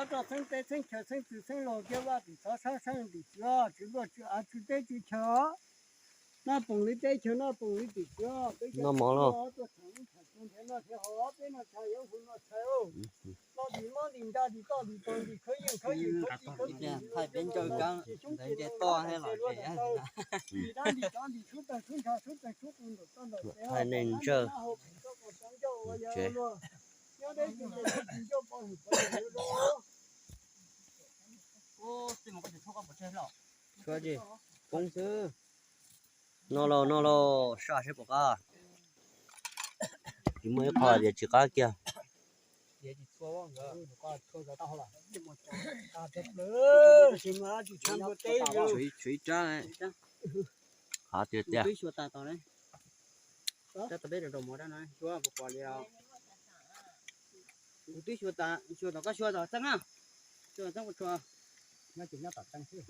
Txoj txheeb teb txheeb chaw txheeb txwv txheeb laug kiag Vaj tim xov sab sab tim tswv, tswv luaj tswv av tswv teb tswv chaw. Noj poom li teb chaws noj poom li tim tswv, peb cov noj mov los tuaj tham noj tham nrhiav noj nrhiav haus, peb noj tshav yog hu noj tshav. Noj tim mob tim nra tim toj tim tog tim khawb yeej khawb yim khawb txij khawb txhua tim xyoo ces toj los tim dab tim tsov tim sub tawg sub ntsha sub tawg sub qus ntaum toj ntaum tsev, hais neeg ntsawj. Nyob deb tsis ncauj pov hwm pov hwm Tshuav tsis, poob xwb. Noj lauj, noj lauj, saj seb puas qab. Tsis muaj ib qho tias tsis qab kiag. Tshuav ib rab. Qab tiag tiag. Kuv twb xyuas tas tom no, kuv twb xyuas tas, xyuas tom koj xyuas tom txeeb na, xyuas tom txeeb ua tshua. Nyob ces nyob tom txeeb xwb,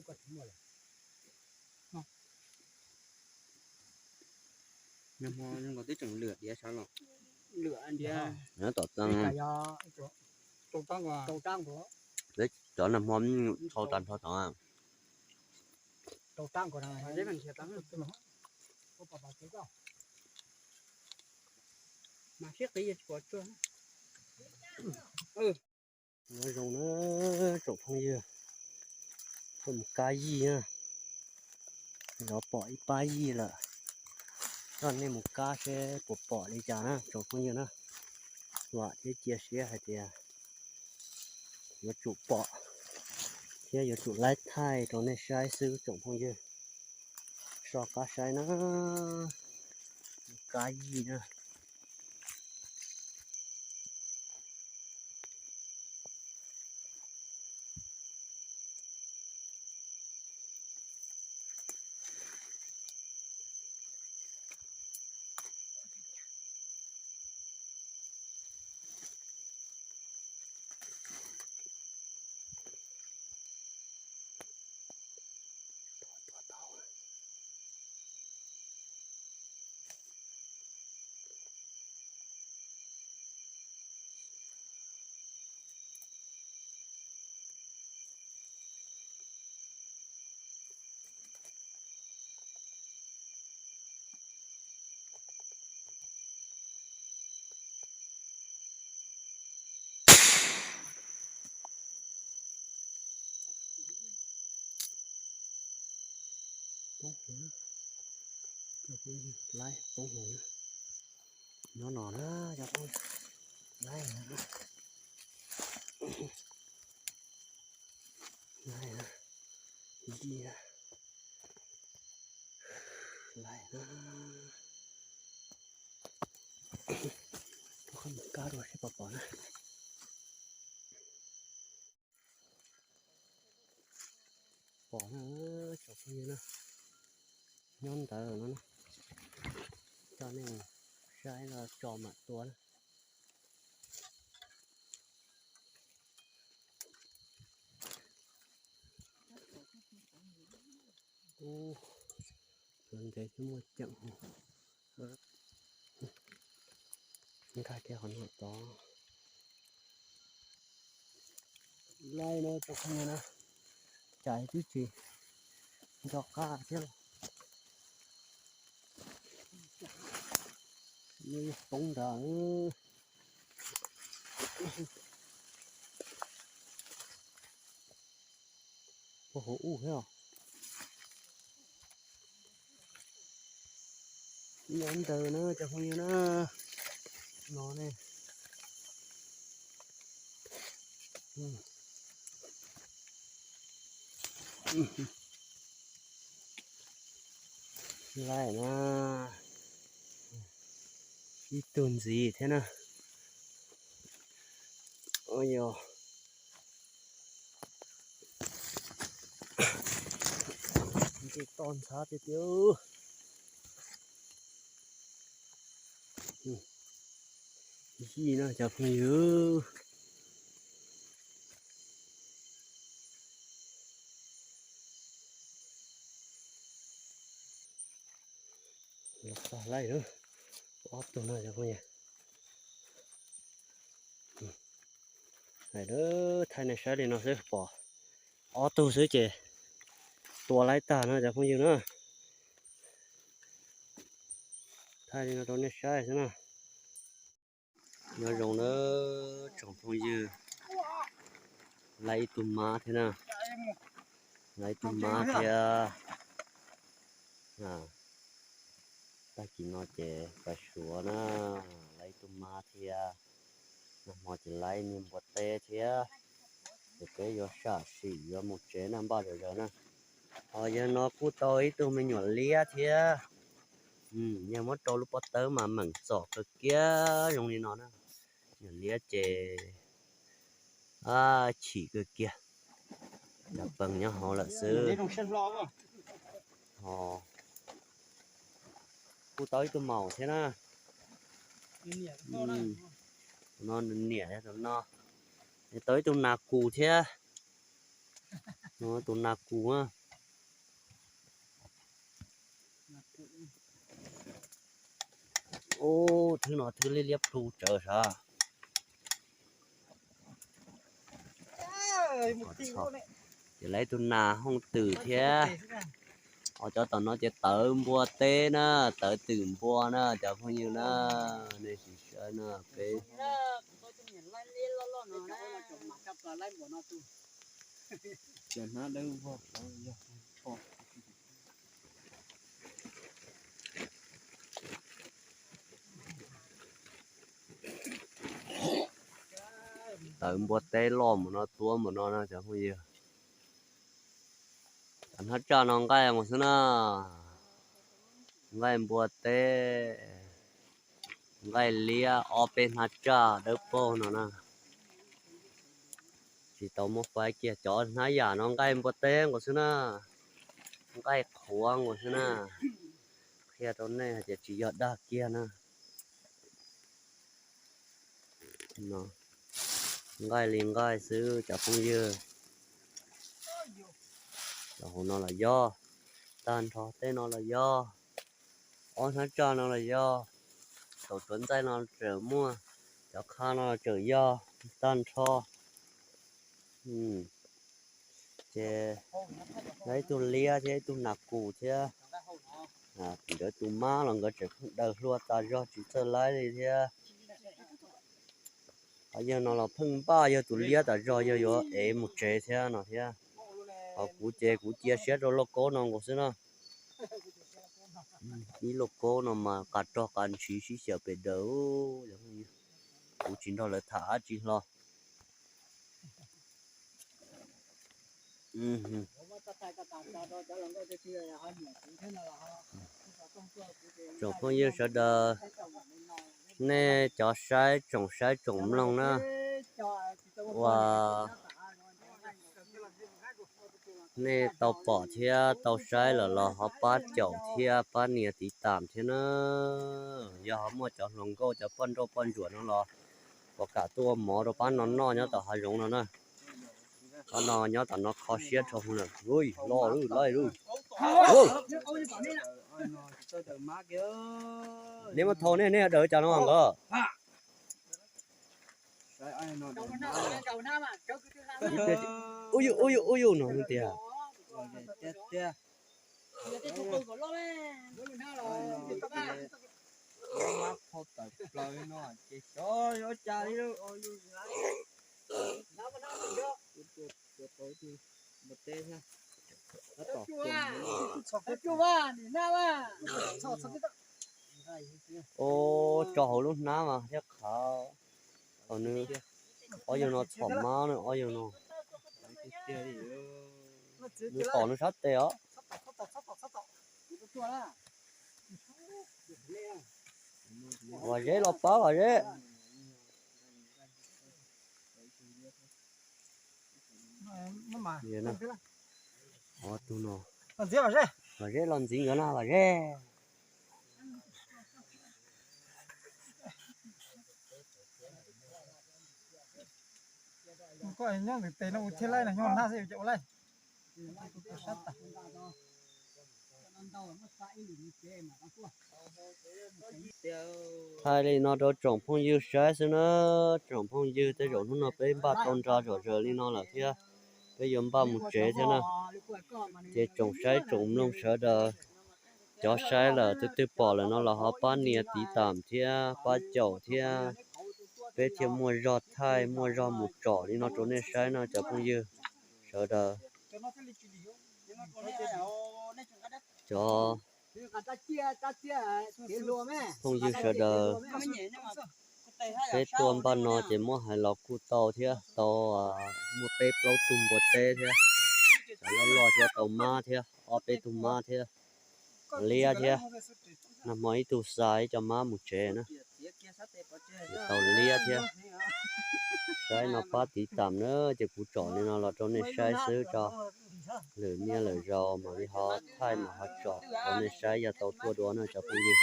koj tsis muaj lawm. Nag hmo nkaus twb tseem lwam diav sav los, lwam diav. Nyob tom txeeb, peb cov nag hmo thau tas nrho tod. Mas siab qiv tsis pom tsuag. Nyob zoo na tsoom phooj ywg, tuaj mus kab yij na, los pom ib pab yij lawm. Coj nej mus kab seb puas pom li cas na tsoom phooj ywg na. Vam thiab cia siab hais tias yuav tsum pom thiab yuav tsum laib thaij rau nej saib xwb tsoom phooj ywg. Soj qab saib na, kab yij na. Poob huv, cov phooj ywg, laib poob huv na. Nyob no na cov phooj ywg, laib na, laib na, yij na, laib na. Tus qhov mus kab dua seb puas pom na. Pom na, tsoom phooj ywg na, nyob ntawd no na, coj nej saib los tso mam tua na. Ub, los ntev twb muaj ceem. Nkag kiag qhov no tod. Laib na tsoom phooj ywg na, cas twb tsis nco qab thiab. Poob nrad. Puag hauv ub thiab os. Nyob ntawd na cov phooj ywg na, no ne. Laib na, ib tug ntxiv thiab na. Ua yog nce toj ntxhab tiag tiag. Yij no cov phooj ywg. Los txog laij na, ob tug no cov phooj ywg. Thaij, thaij nej saib li no xwb pom ob tug xwb ces tua laib tag no cov phooj ywg na. Thaij li no rau nej saib xwb na. Nyob zoo na tsoom phooj ywg, laib ib tug mab thiab na, laib ib tug mab thiab. Tag kis no ces pais Suav na, laib ib tug mab thiab. Nag hmo ces laib niag npua teb thiab, ces peb yuav sam sim yuav mus tsev na, npaj zom zaws na. Ho yawg no kuj tau ib tug me nyuam liab thiab. Yawg muab rau lub pob tawb mas meem txom kawg kiag zoo li no na. Nyuam liab ces chim kawg kiag, cov pees nyob hauv lawm xwb. Ho kuj tau ib tug maum thiab na. No niam no, tau ib tug nas kus thiab. Tus nas kus. Ub, thwb no thwb liab liab plhu tsawv sav. Ces laib ib tug nas hooj twm thiab. Ho cov tom no ces tawv npua teb na, tawv twm npua na cov phooj ywg na. Nej sim saib na peb. Tawv npua teb loj mus no tuab mus no na cov phooj ywg. Cov hnab tsaj no nqaij mus xwb na. Nqaij npua teb, nqaij liab ob peb hnab tsaj dawb paug no na. Tsis tau muab faib kiag, cov hnab yam no nqaij npua teb nkaus xwb na. Nqaij qhuav nkaus xwb na. Qhia rau nej hais tias tsis yog dag kiag na. Nqaij li nqaij xwb cov phooj ywg. Cov hauv no los yog, tag nrho tej no los yog, ob hnab tsaj no los yog, saum tsuav ntxaij no tseem muaj, cov qha no tseem yog tag nrho. Ces yog ib tug liab thiab ib tug nas kus thiab. Nkawd tus mab los nkawd tseem daws hlua tas zog tsis txawj laib li thiab. Ho yawg no los pheej npaj yawg tus liab tas zog yawg yuav ev mus tsev thiab no thiab. Ho kuv ces kuv cia siab rau lauj kaub no nkaus xwb na. Ib lauj kaub no mas qas rog qas ntshiv sib xyaw pes daws. Kuv tsis nrog lawv tham dab tsi hlo. Tsoom phooj ywg sawv daws, nej cov saib tsoom saib tsoom mloog na, uas nej tau pom thiab tau saib lawm los ho pab caum thiab pab nias tiv tam thiab na. Yog ho muaj cov hluas nkauj cov poj nrauj poj ntsuam no los puas kam tuaj ua mov rau pab no noj nyob tom hav zoov no na. Qhov no nyob tom no kho siab dhau lawm. Ui, loj lawm lawm. Neb muab thau nej, nej daws cas no nkawd. Ub yus, ub yus, ub yus no tiag. Ub, tso hauv lub hnab mas thiab qhav. Nws, ob yawg no txhom mab na, ob yawg no. Nws tom nws sab tes os. Vam Zeb los pab Vam Zeb. Tus no, Vam Zeb los ntxiv nkawd na Vam Zeb. Koj nyob ntawm tes no ua thiab laij no nyob hnab xwb ua cas ua laij. Thaij li no rau tsoom phooj ywg saib xwb na. Tsoom phooj ywg, tej zaum hnub no peb npaj tau nra zom zaws li no lawm thiab, peb yuav npaj mus tsev thiab na. Ces tsoom saib tsoom mloog sawv daws, cov saib lawm twb twb pom lawm no los ho pab nias tiv tam thiab pab caum thiab, peb thiaj muaj zog thaij muaj zog mus tsom li no rau nej saib no cov phooj ywg sawv daws. Cov phooj ywg sawv daws, peb tuaj npaj no ces muab hais los kuj tau thiab, tau muaj peb plaub tug npua teb thiab, cov loj loj thiab tau mab thiab ob peb tug mab thiab, liab thiab. Nag hmo ib tug xa ib co mab mus tsev na. Tau liab thiab. Saib no pab tiv tam na, ces kuv tsom li no los rau nej saib xwb tso. Lwm niaj lwm zaus mam li ho thaij mam ho tsom rau nej saib yog tau tuaj dua na cov phooj ywg.